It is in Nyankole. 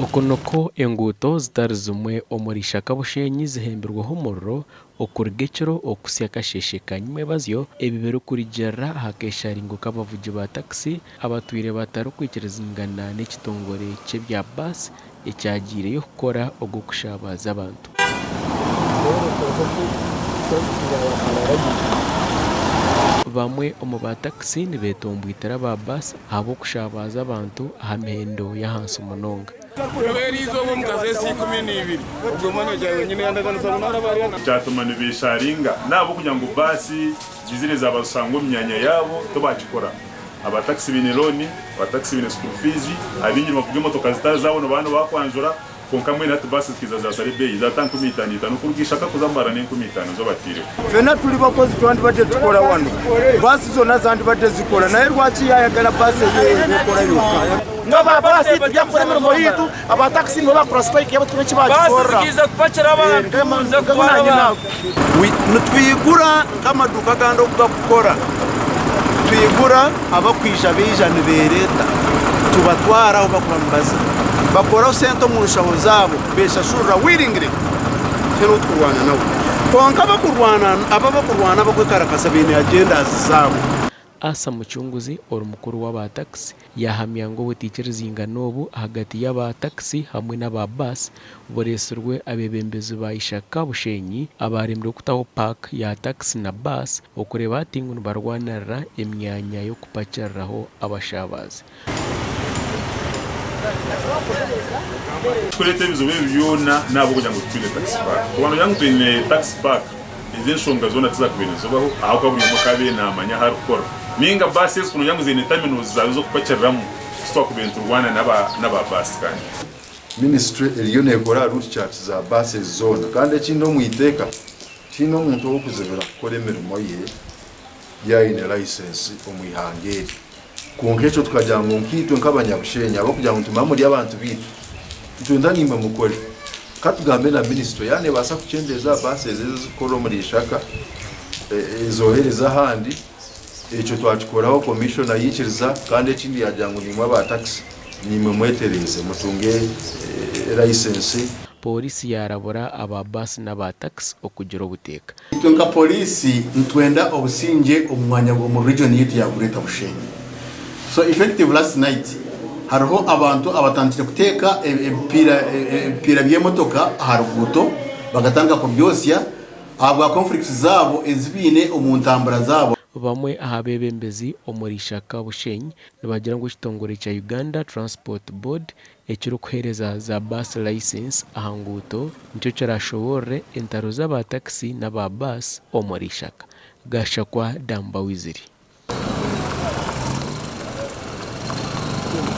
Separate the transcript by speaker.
Speaker 1: Oku nikwo enguuto zitari zimwe omuri Ishaka Bushenyi zihembirweho omuriro okuruga ekiro okuhitsya akasheeshe ka nyimwebazyo. Ebi birikurugiirira aha keesharingo k'abavugi ba takisi abatwire batarikwikirizingana n'ekitongore ky'ebya baasi ekyagiireyo kukora ogw'okushabaaza abantu. Bamwe omu ba takisi nibetomboitera aba baasi ahabw'okushabaaza abantu aha mihendo y'ahansi munonga.
Speaker 2: Kyatuma nibeesharinga n'ahabw'okugira ngu baasi ziizire zaabashanga omu myanya yaabo tibakikora. Aba takisi baine looni, aba takisi baine school fees, abaingi nibavuga emotoka zitari zaabo nibaba nibakwanjura, kwonka mbwenu hati baasi zikaija zaashara ebeeyi zaata 5000 kuruga Ishaka kuza Mbarara n'enkumiitaano zo bataireho.
Speaker 3: Ffena turi bakozi twandibadde tukora wano, baasi zona zandibadde zikora naye lwaki yayagala baasi eye ebe ekora yokka?
Speaker 4: Nga aba baasi tibakukora emirimo yaitu, aba takisi nibo bakukora siturayiki yaabo titwine eki bagikorera.
Speaker 3: Nitwigura nk'amaduuka agandi oku garikukora, twigura abarikwija baija nibeereeta tubatwara ahu barikuba nibaza. Bakoraho sente omu nshaho zaabo beeshashurira willingly tihaine ou turikurwana nawe. Kwonka abakurwana abo abakurwana abarikwekarakaasa baine agendas zaabo.
Speaker 1: Asa Mucunguzi ori mukuru w'aba takisi yaahamya ngu obutaikirizingana obu ahagati y'aba takisi hamwe n'aba baasi bureetsirwe abeebembezi ba Ishaka Bushenyi abaaremirwe kutaho paaka ya takisi na baasi okureeba hati ngu nibarwanirira emyanya y'okupakiriraho abashabazi.
Speaker 2: Ekirikureeta ebizibu ebi byona n'ahabw'okugira ngu titwine taxi park. Kuba noogira ngu twine taxi park, ezi enshonga zoona tizakubaire nizibaho ahabw'okuba buri omwe akaabaire naamanya ahu arikukora. Nainga baasi ezi ku noogira ngu ziine terminals zaazo z'okupakiriramu, titwakubaire niturwana n'aba baasi kandi.
Speaker 5: Minisiture eriyo neekora aha route chart za buses zoona kandi ekindi omu iteeka tihaine omuntu ow'okuzibira kukora emirimo ye yaaba aine license omu ihanga eri. Kwonka ekyo tukagira ngu nkaitwe nk'abanyabushenyi ahabw'okugira ngu nitumanya muri abantu baitu, nitwenda naimwe mukore. Ka tugambe na minisitule yaaba neebaasa kukyendeeza aha baasi ezi ezirikukorera omuri Ishaka ezoohereza ahandi, ekyo twakikoraho komishona yaikiriza kandi ekindi yaagira ngu naimwe aba takisi naimwe mwetereeze mutunge layisensi.
Speaker 1: Pooriisi yaarabura aba baasi n'aba takisi okugira obuteeka.
Speaker 6: Itwe nka Poliisi nitwenda obusingye omu mwanya omu region yaitu ya Greater Bushenyi. So effective last night hariho abantu abatandikire kuteeka ebipiira ebipiira by'emotoka aha ruguuto bakatandika kubyosya ahabwa conflicts zaabo ezi baine omu ntambura zaabo.
Speaker 1: Bamwe aha beebembezi omuri Ishaka Bushenyi nibagira ngu ekitongore kya Uganda Transport Board ekirikuheereza za baasi layisinsi aha nguuto nikyo kirashoboorore entaro z'aba takisi n'aba baasi omuri Ishaka. Gashakwa Dambawiziri.